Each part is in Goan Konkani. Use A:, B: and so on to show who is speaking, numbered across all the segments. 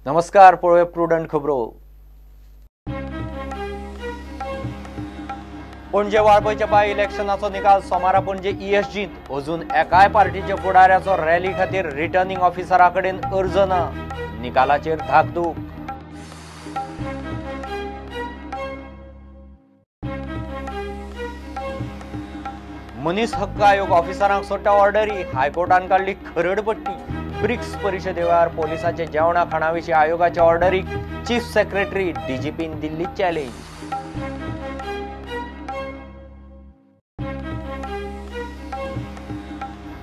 A: नमस्कार, पळोवया प्रुडंट खबरो. पणजे वाळपयच्या बाय इलेक्शनाचो निकाल सोमारा पणजे ईएसजींत. अजून एकाय पार्टीच्या फुडाऱ्याचो रॅली खातीर रिटर्निंग ऑफिसरा कडेन अर्ज ना. निकालाचेर धाकधूक. मनीस हक्क आयोग ऑफिसरांक सोडटा ऑर्डरी. हायकोर्टान काडली खरडपट्टी. ब्रिक्स परिशदे वेळार पोलिसांच्या जेवणा खाणा विशीं आयोगाच्या ऑर्डरीक चीफ सेक्रेटरी डीजीपीन दिल्ली चॅलेंज.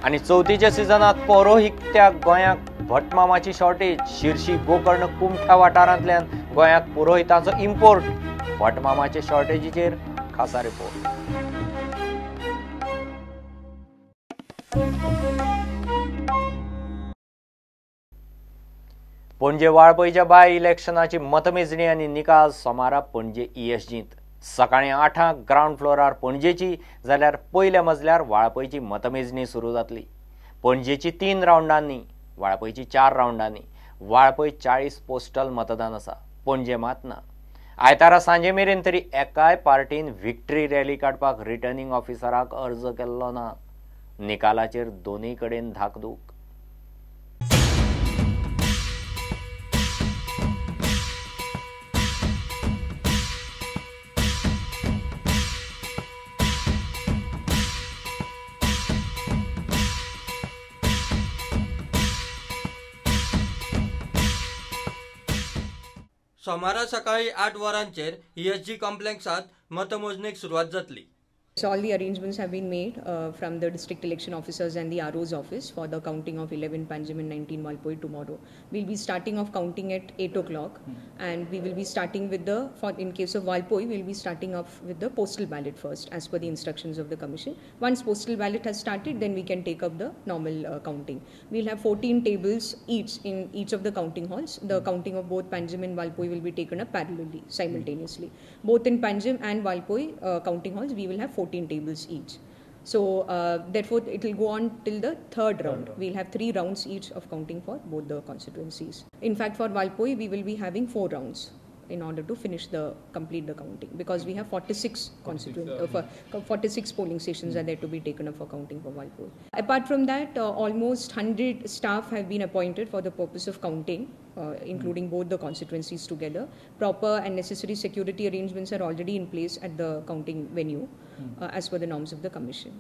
A: आनी चवथीच्या सिजनात पौरोहित्याक गोंयाक भटमामाची शॉर्टेज. शिर्शी गोकर्ण कुमठा वाठारांतल्यान गोंयांत पुरोहिताचो इम्पोर्ट. भटमामाचे शॉर्टेजीचेर खासा रिपोर्ट. पणजे वाळपयच्या बाय इलेक्शनाची मतमेजणी आनी निकाल सोमारा पणजे ईएसजींत. सकाळीं 8 ग्रावंड फ्लोरार पणजेची जाल्यार पयल्या मजल्यार वाळपयची मतमेजणी सुरू जातली. पणजेची 3 रावंडांनी, वाळपयची 4 रावंडांनी. वाळपय 40 पोस्टल मतदान आसा, पणजे मात ना. आयतारा सांजे मेरेन तरी एकाय पार्टीन विक्ट्री रॅली काडपाक रिटर्निंग ऑफिसराक अर्ज केल्लो ना. निकालाचेर दोनूय कडेन धाकधूक.
B: सोमारा सकाळी 8 वरांचेर ईएसजी कॉम्प्लेक्सांत मतमोजणेक सुरवात जातली.
C: So all the arrangements have been made from the district election officers and the RO's office for the counting of 11 Panjim and 19 Valpoi tomorrow. We'll be starting off counting at 8 o'clock and we will be starting with the, for in case of Valpoi, we'll be starting off with the postal ballot first as per the instructions of the commission. Once postal ballot has started, then we can take up the normal counting. We'll have 14 tables each in each of the counting halls. The counting of both Panjim and Valpoi will be taken up parallelly, simultaneously. Both in Panjim and Valpoi counting halls, we will have 14 tables each. So therefore it will go on till the third round. We'll have 3 rounds each of counting for both the constituencies. In fact, for Valpoi we will be having 4 rounds in order to finish the complete the counting, because we have 46 46 polling stations are there to be taken up for counting for Valpoi. Apart from that, almost 100 staff have been appointed for the purpose of counting, including both the constituencies together. Proper and necessary security arrangements are already in place at the counting venue, as per the norms of the commission.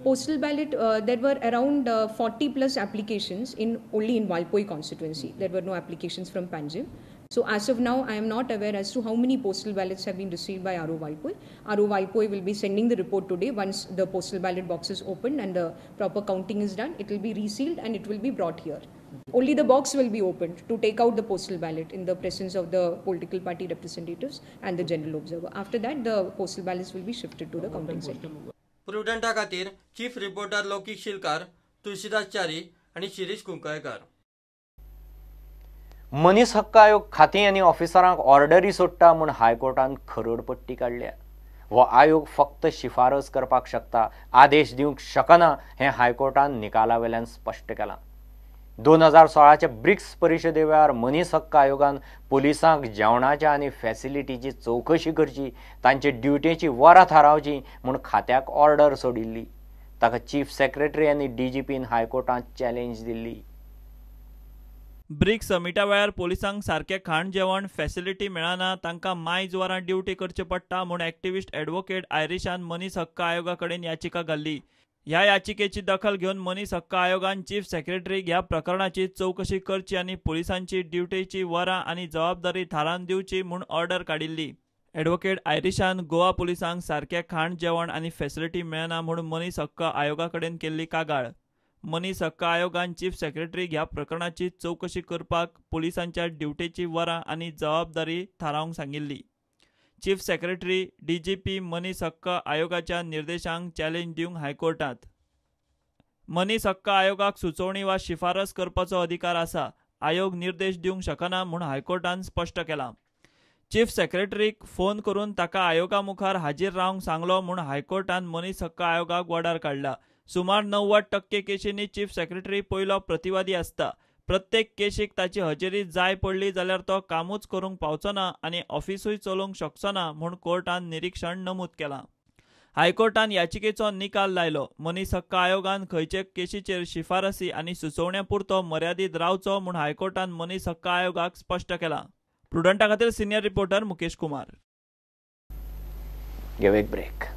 C: Postal ballot, there were around 40 plus applications in only in Valpoi constituency. There were no applications from Panjim. So as of now, I am not aware as to how many postal ballots have been received by RO Valpoi. RO Valpoi will be sending the report today. Once the postal ballot box is opened and the proper counting is done, it will be resealed and it will be brought here. Only the box will be opened to take out the postal ballot in the presence of the political party representatives and the general observer. After that, the postal ballots will be shifted to the counting center.
B: प्रुडंटा खातीर chief reporter Laukik Shilkar, Tulsidas Chari आनी शिरीष कुंकळकर.
A: मनीस हक्क आयोग खातीं आनी ऑफिसरांक ऑर्डरी सोडटा म्हूण हायकोर्टान खरडपट्टी काडल्या. हो आयोग फक्त शिफारस करपाक शकता, आदेश दिवंक शकना हें हायकोर्टान निकाला वेल्यान स्पश्ट केलां. 2016च्या ब्रिक्स परिशदे वेळार मनीस हक्क आयोगान पुलिसांक जेवणाच्या आनी फॅसिलिटीची चवकशी करची, तांचे ड्युटेची वरां थारावची म्हूण खात्याक ऑर्डर सोडिल्ली. ताका चीफ सेक्रेटरी आनी डीजीपीन हायकोर्टांत चॅलेंज दिल्ली.
D: ब्रिक्स समिटा वेळार पोलिसांक सारकें खाण जेवण फॅसिलिटी मेळना, तांकां मायज वरां ड्युटी करची पडटा म्हूण एक्टिविस्ट एडवोकेट आयरिशान मनीस हक्क आयोगा कडेन याचिका घाल्ली. ह्या याचिकेची दखल घेवन मनीस हक्क आयोगान चीफ सेक्रेटरीक ह्या प्रकरणाची चवकशी करची आनी पोलिसांची ड्युटेची वरां आनी जबाबदारी थारावन दिवची म्हूण ऑर्डर काडिल्ली. एडवोकेट आयरिशान गोवा पोलिसांक सारकें खाण जेवण आनी फॅसिलिटी मेळना म्हूण मनीस हक्क आयोगा कडेन केल्ली कागाळ. मनीस हक्क आयोगान चीफ सेक्रेटरीक ह्या प्रकरणाची चवकशी करपाक पोलिसांच्या ड्युटेची वरां आनी जबाबदारी थारावंक सांगिल्ली. चीफ सेक्रेटरी डीजीपी मनीस हक्क आयोगाच्या निर्देशांक चॅलेंज दिवंक हायकोर्टांत. मनीस हक्क आयोगाक सुचोवणी वा शिफारस करपाचो अधिकार आसा, आयोग निर्देश दिवंक शकना म्हूण हायकोर्टान स्पश्ट केलां. चीफ सेक्रेटरीक फोन करून ताका आयोगा मुखार हाजीर रावंक सांगलो म्हूण हायकोर्टान मनीस हक्क आयोगाक वडार काडला. सुमार 90% केशींनी चीफ सेक्रेटरी पयलो प्रतिवादी आसता. प्रत्येक केशीक ताची हजेरी जाय पडली जाल्यार तो कामूच करूंक पावचो ना आनी ऑफिसूय चलोवंक शकचो ना म्हूण कोर्टान निरीक्षण नमूद केलां. हायकोर्टान याचिकेचो निकाल लायलो. मनीस हक्क आयोगान खंयचे केशीचेर शिफारसी आनी सुचोवण्या पुरतो मर्यादीत रावचो म्हूण हायकोर्टान मनीस हक्क आयोगाक स्पश्ट केलां. प्रुडंटा खातीर सिनियर रिपोर्टर मुकेश कुमार.
A: घेवं एक ब्रेक.